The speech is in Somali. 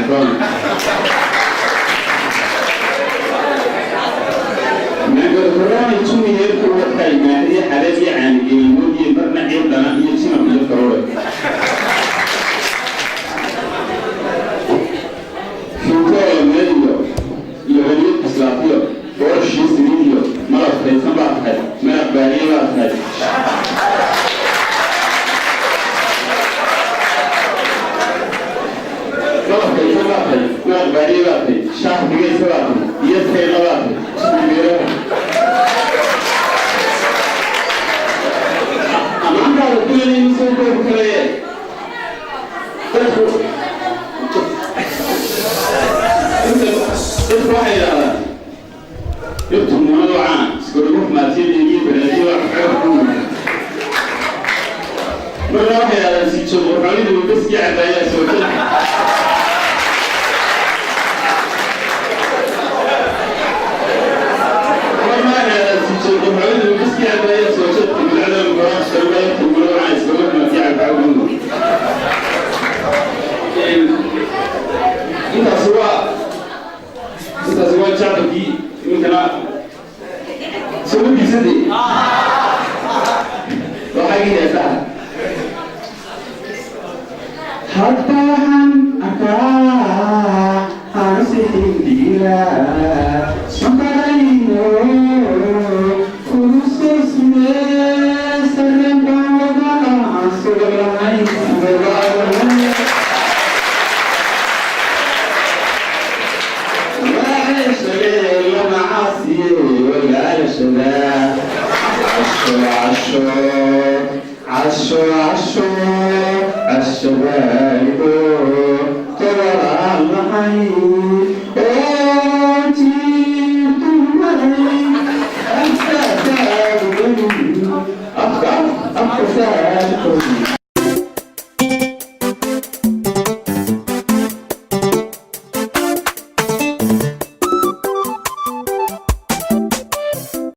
Xidhoon maangarkorani tumiyeerku watay maariye xareed iyo caanigeelimoodiye marna ciir dhanan iyo jinab iyo karoore fintoole meeliyo labaniyad bislaatiyo boorashii saliidiyo malab kaydsan baa tahay, maraq baariye baa tahay, malab kaydsan baa tahay, maraq baariye baa tahay, shaah dhigaysa baa tahay, iyo tayla baa tahay iskumeeraha amaantaada kulanayma soo koobi karaye. Dadku waxay yidhahdaan dhirtu muunadu caana iskorigu xumaatiyada iyo baraadiyo waa xoog ku. Marna waxay yidhahdaan siijo qurxoonida baskii cabaayaa soo jira. Marna waxay yidhahdaan siijo qurxoonida baskii cabaayaa soo jira bilcada muqoraan sharbaayta muunadu caana iskorigu xumaatiya cabaa. Intaasi waa jacbarkii. Iminkana soo diisade waxaa heesaha. Hadda waxaan arkaa anusixindiila sonkarayno kugu soo sidee sareen baan wada aan sugan lahayn. عشو عشو عشو عشو عشو.